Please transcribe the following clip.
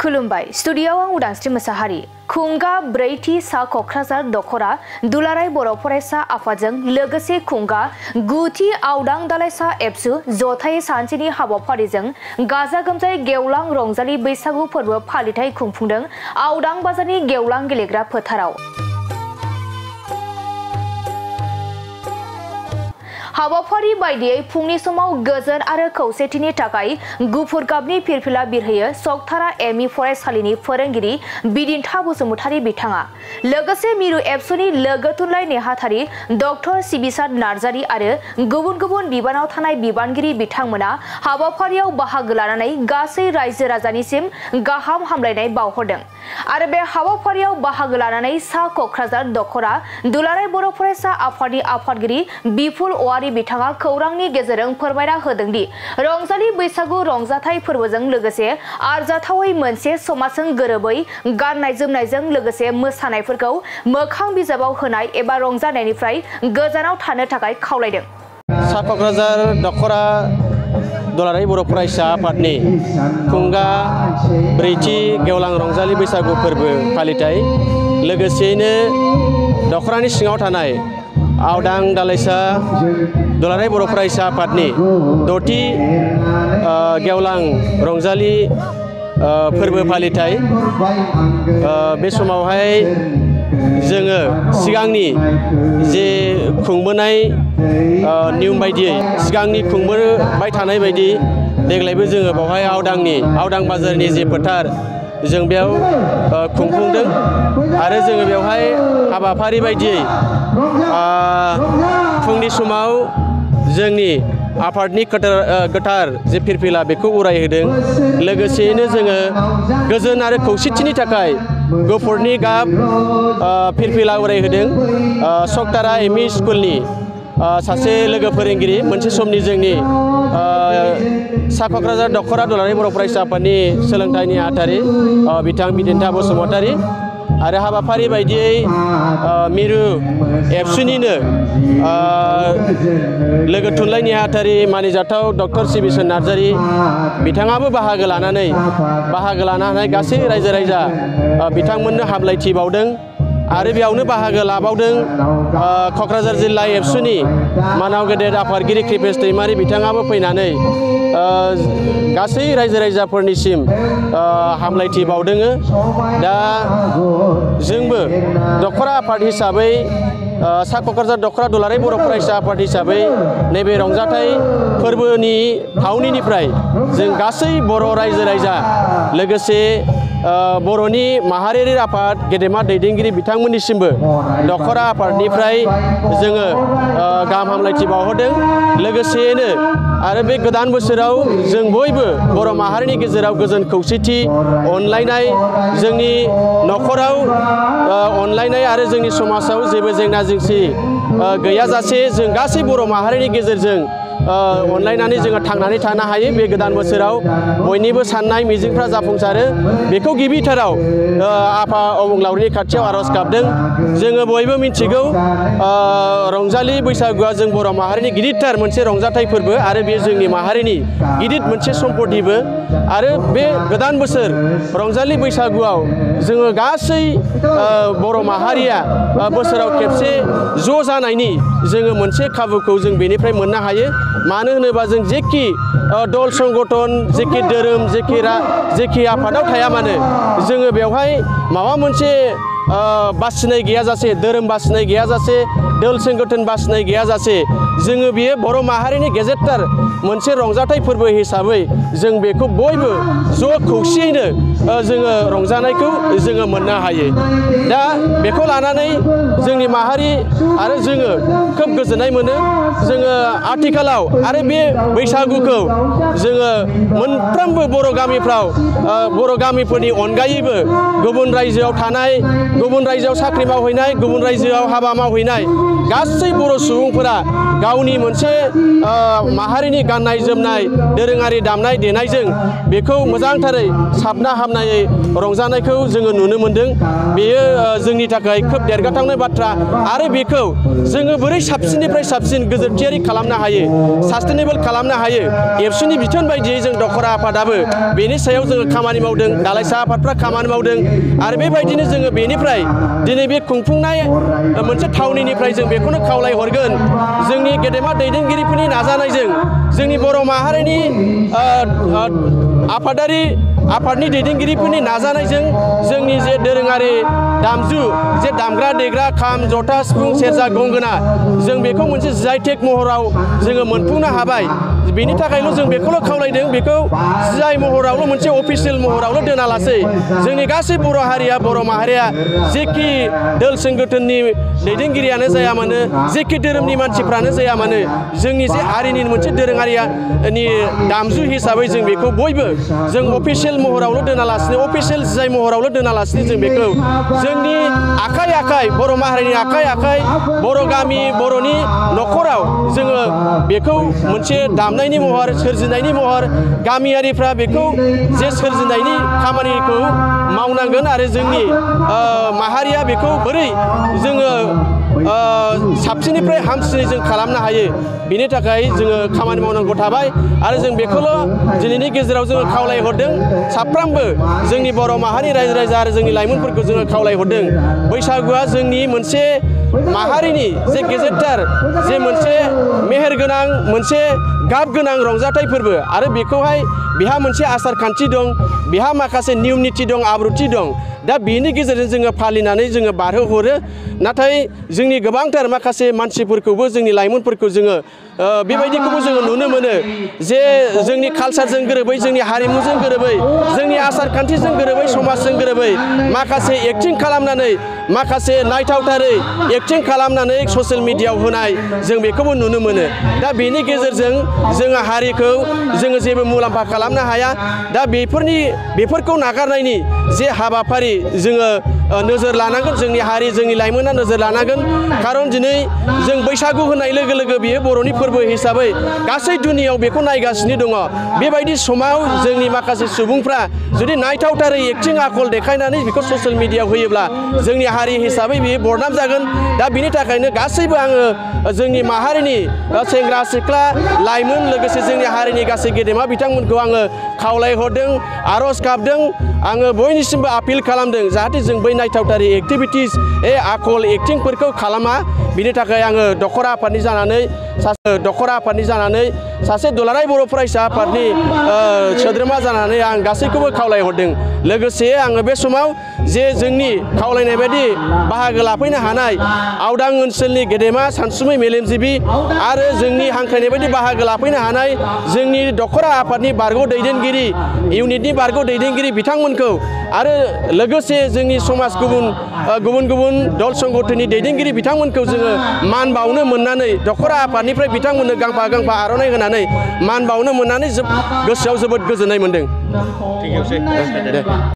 खुलुमबाय स्टुडियोआव आं उदांस्रि मोसाहारि खुंगा ब्रैथि सा क'क्राझार दखरा दुलाराय बर' फरायसा आफादजों लोगोसे खुंगा गुथि आवदां दालाइसा एबसु जथायै सानसेनि हाबाफारिजों गाजा गोमजायै गेवलां रंजालि बैसागु फोरबो फालिथाय खुंफुंदों आवदां बाजारनि गेवलां गेलेग्रा फोथाराव। हाबाफारि बायदियै फुंनि समाव गोजोन आरो खौसेथिनि थाखाय गुफुर गाबनि फिरफिला बिरहोयो सकथारा एमइ फरायसालिनि फोरोंगिरि बिदिन्था बसुमतारी बिथाङा लोगोसे मिरु एबसुनि लोगो थुनलाइ नेहाथारि डक्टर सिबिसार नार्जारी आरो गुबुन गुबुन बिबानाव थानाय बिबानगिरि बिथांमोना हाबाफारियाव बाहागो लानानै गासै रायजो राजानिसिम गाहाम हामलायनाय बावहरदों आरो बे हाबाफारियाव बाहागो लानानै सा क'क्राझार दखरा दुलाराय बर' फरायसा आफादनि आफादगिरि बिपुल औवारी बिथाङा खौरांनि गेजेरजों फोरमायना होदोंदि रंजालि बैसागु रंजाथाइ फोरबोजों लोगोसे आरजाथावै मोनसे समाजजों गोरोबै गाननाय जोमनायजों लोगोसे मोसानायफोरखौ मोखां बिजाबाव होनाय एबा रंजानायनिफ्राय गोजानाव थानो थाखाय खावलायदों। सा क'क्राझार दखरा दुलाराय बर' फरायसा आफादनि खुंगा ब्रैथि गेवलां रंजालि बैसागु फोरबो फालिथाय लोगोसेयैनो दखरानि सिङाव थानाय आवदां दालाइसा दुलाराय बर' फरायसा आफादनि दथि गेवलां रंजालि फोरबो फालिथाय बे समावहाय जोङो सिगांनि जे खुंबोनाय नियम बायदियै सिगांनि खुंबोबाय थानाय बायदि देग्लायबो जोङो बेवहाय आवदां बाजारनि जे फोथार जों बेयाव खुंफुंदों आरो जोङो बेवहाय हाबाफारि बायदियै फुंनि समाव जोंनि आफादनि गोथार जे फिरफिला बेखौ उरायहोदों लोगोसेयैनो जोङो गोजोन आरो खौसेथिनि थाखाय गुफुरनि गाब फिरफिला उरायहोदों सकथारा एमइ स्कुलनि सासे लोगो फोरोंगिरि मोनसे समनि जोंनि सा क'क्राझार दखरा दुलाराय बर' फरायसा आफादनि सोलोंथाइ नेहाथारि बिथां बिदिन्था बसुमतारी आरो हाबाफारि बायदियै मिरु एबसुनिनो लोगो थुनलाइ नेहाथारि मानिजाथाव डक्टर सिबिसार नार्जारी बिथाङाबो बाहागो लानानै गासै रायजो राजा बिथांमोननो हामलायथि बावदों आरो बेयावनो बाहागो लाबावदों क'क्राझार जिल्ला एबसुनि मानाव गेदेर आफादगिरि कृपेश दैमारी बिथाङाबो फैनानै गासै रायजो राजाफोरनिसिम हामलायथि बावदों। दा जोंबो दखरा आफाद हिसाबै सा क'क्राझार दखरा दुलाराय बर' फरायसा आफाद हिसाबै नैबे रंजाथाइ फोरबोनि थावनिनिफ्राय जों गासै बर' रायजो राजा लोगोसे बर'नि माहारियारि आफाद गेदेमा दैदेनगिरि बिथांमोननिसिमबो दखरा आफादनिफ्राय जोङो गाहाम हामलायथि बावहरदों लोगोसेयैनो आरो बे गोदान बोसोराव जों बयबो बर' माहारिनि गेजेराव गोजोन खौसेथि अनलायनाय जोंनि न'खराव अनलायनाय आरो जोंनि समाजाव जेबो जेंना जेंसि गैयाजासे जों गासै बर' माहारिनि गेजेरजों अनलायनानै जोङो थांनानै थानो हायो बे गोदान बोसोराव बयनिबो साननाय मिजिंफ्रा जाफुंसारो बेखौ गिबिथाराव आफा अबंलावरिनि खाथियाव आर'ज गाबदों। जोङो बयबो मिथिगौ रंजालि बैसागुआ जों बर' माहारिनि गिदिरथार मोनसे रंजाथाइ फोरबो आरो बे जोंनि माहारिनि गिदिर मोनसे सम्पतिबो आरो बे गोदान बोसोर रंजालि बैसागुआव जोङो गासै बर' माहारिया बोसोराव खेबसे ज' जानायनि जोङो मोनसे खाबुखौ जों बेनिफ्राय मोननो हायो। मानो होनोबा जों जेखि दल संगठन जेखि धोरोम जेखि आफादाव थाया मानो जोङो बेवहाय माबा मोनसे बासिनाय गैयाजासे धोरोम बासिनाय गैयाजासे दल संगठन बासिनाय गैयाजासे जोङो बियो बर' माहारिनि गेजेरथार मोनसे रंजाथाइ फोरबो हिसाबै जों बेखौ बयबो ज' खौसेयैनो जोङो रंजानायखौ जोङो मोननो हायो। दा बेखौ लानानै जोंनि माहारि आरो जोङो खोब गोजोननाय मोनो। जोङो आथिखालाव आरो बे बैसागुखौ जोङो मोनफ्रोमबो बर' गामिफोरनि अनगायैबो गुबुन रायजोआव थानाय गुबुन रायजोआव साख्रि मावहैनाय गुबुन रायजोआव हाबा मावहैनाय गासै बर' सुबुंफोरा गावनि मोनसे माहारिनि गाननाय जोमनाय दोरोङारि दामनाय देनायजों बेखौ मोजांथारै साबना हामनायै रंजानायखौ जोङो नुनो मोनदों। बेयो जोंनि थाखाय खोब देरगाथावनाय बाथ्रा आरो बेखौ जोङो बोरै साबसिननिफ्राय साबसिन गोजोरथियारि खालामनो हायो, सास्टेनेबल खालामनो हायो। एबसुनि बिथोन बायदियै जों दखरा आफादाबो बेनि सायाव जोङो खामानि मावदों, दालाइसा आफादफ्रा खामानि मावदों आरो बेबायदिनो जोङो बेनिफ्राय दिनै बे खुंफुंनाय मोनसे थावनिनिफ्राय जों बेखौनो खावलायहरगोन जोंनि गेदेमा दैदेनगिरिफोरनि नाजानायजों जोंनि बर' माहारिनि आफादनि दैदेनगिरिफोरनि नाजानायजों जोंनि जे दोरोङारि दामजु जे दामग्रा देग्रा खाम जथा सिफुं सेरजा गंगोना जों बेखौ मोनसे जि.आइ.टेक महराव जोङो मोनफुंनो हाबाय। बेनि थाखायल' जों बेखौल' खावलायदों, बेखौ जि.आइ. महरावल' मोनसे अफिसियेल महरावल' दोनालासै जोंनि गासै बर' हारिया बर' माहारिया जेखि दोल संगठननि दैदेनगिरियानो जाया मानो, जेखि धोरोमनि मानसिफ्रानो जाया मानो, जोंनि जे हारिनि मोनसे दोरोङारिनि दामजु हिसाबै जों बेखौ बयबो जों अफिसियेल महरावल' दोनालासिनो, अफिसियेल जि.आइ. महरावल' दोनालासिनो जों बेखौ जोंनि आखाइ आखाइ बर' माहारिनि आखाइ आखाइ बर' गामि बर'नि न'खराव जोङो बेखौ मोनसे दामनायनि महर सोरजिनायनि महर गामियारिफ्रा बेखौ जे सोरजिनायनि खामानिखौ मावनांगोन आरो जोंनि माहारिया बेखौ बोरै जोङो साबसिननिफ्राय हामसिनै जों खालामनो हायो बेनि थाखाय जोङो खामानि मावनांगौ थाबाय आरो जों बेखौल' दिनैनि गेजेराव जोङो खावलायहरदों। साफ्रोमबो जोंनि बर' माहारिनि रायजो राजा आरो जोंनि लाइमोनफोरखौ जोङो खावलायहरदों, बैसागुआ जोंनि मोनसे माहारिनि जे गेजेरथार जे मोनसे मेहेरगोनां मोनसे गाब गोनां रंजाथाइ फोरबो आरो बेखौहाय बेहा मोनसे आसार खान्थि दं, बेहा माखासे नियम निथि दं, आब्रुथि दं। दा बेनि गेजेरजों जोङो फालिनानै जोङो बारहोहरो। नाथाय जोंनि गोबांथार माखासे मानसिफोरखौबो जोंनि लाइमोनफोरखौ जोङो बेबायदिखौबो जोङो नुनो मोनो जे जोंनि कालसारजों गोरोबै, जोंनि हारिमुजों गोरोबै, जोंनि आसार खान्थिजों गोरोबै, समाजजों गोरोबै माखासे एक्टिं खालामनानै माखासे नायथावथारै एक्टिं खालामनानै ससियेल मिडियायाव होनाय जों बेखौबो नुनो मोनो। दा बेनि गेजेरजों जोङो हारिखौ जोङो जेबो मुलाम्फा खालामनो हाया। दा बेफोरखौ नागारनायनि जे हाबाफारि जोङो नोजोर लानांगोन, जोंनि हारि जोंनि लाइमोना नोजोर लानांगोन। खारन दिनै जों बैसागु होननाय लोगो लोगो बियो बर'नि फोरबो हिसाबै गासै दुनियायाव बेखौ नायगासिनो दङ। बेबायदि समाव जोंनि माखासे सुबुंफ्रा जुदि नायथावथारै एक्टिं आखल देखायनानै बेखौ ससियेल मिडियायाव होयोब्ला जोंनि हारि हिसाबै बेयो बरनाम जागोन। दा बिनि थाखायनो गासैबो आङो जोंनि माहारिनि सेंग्रा सिख्ला लाइमोन लोगोसे जोंनि हारिनि गासै गेदेमा बिथांमोनखौ आङो खावलायहरदों, आर'ज गाबदों, आङो बयनिसिमबो आपिल खालामदों जाहाथे जों बै नायथावथारि एक्टिभिटिस आखल एक्टिंफोरखौ खालामा। बिनि थाखाय आङो दखरा आफादनि जानानै सासे दुलाराय बर' फरायसा आफादनि सोद्रोमा जानानै आं गासैखौबो खावलायहरदों। लोगोसे आङो बे समाव जे जोंनि खावलायनाय बायदि बाहागो लाफैनो हानाय आवदां ओनसोलनि गेदेमा सानसुमै मेलेमजिबि आरो जोंनि हांख्रायनाय बायदि बाहागो लाफैनो हानाय जोंनि दखरा आफादनि बारग' दैदेनगिरि, इउनिटनि बारग' दैदेनगिरि बिथांमोनखौ आरो लोगोसे जोंनि समाज गुबुन दल संगठननि दैदेनगिरि बिथांमोनखौ जोङो मान बावनो मोननानै दखरा आफादनिफ्राय बिथांमोननो गांफा गांफा आर'नाइ होनानै मान बावनो मोननानै गोसोआव जोबोद गोजोननाय मोनदों।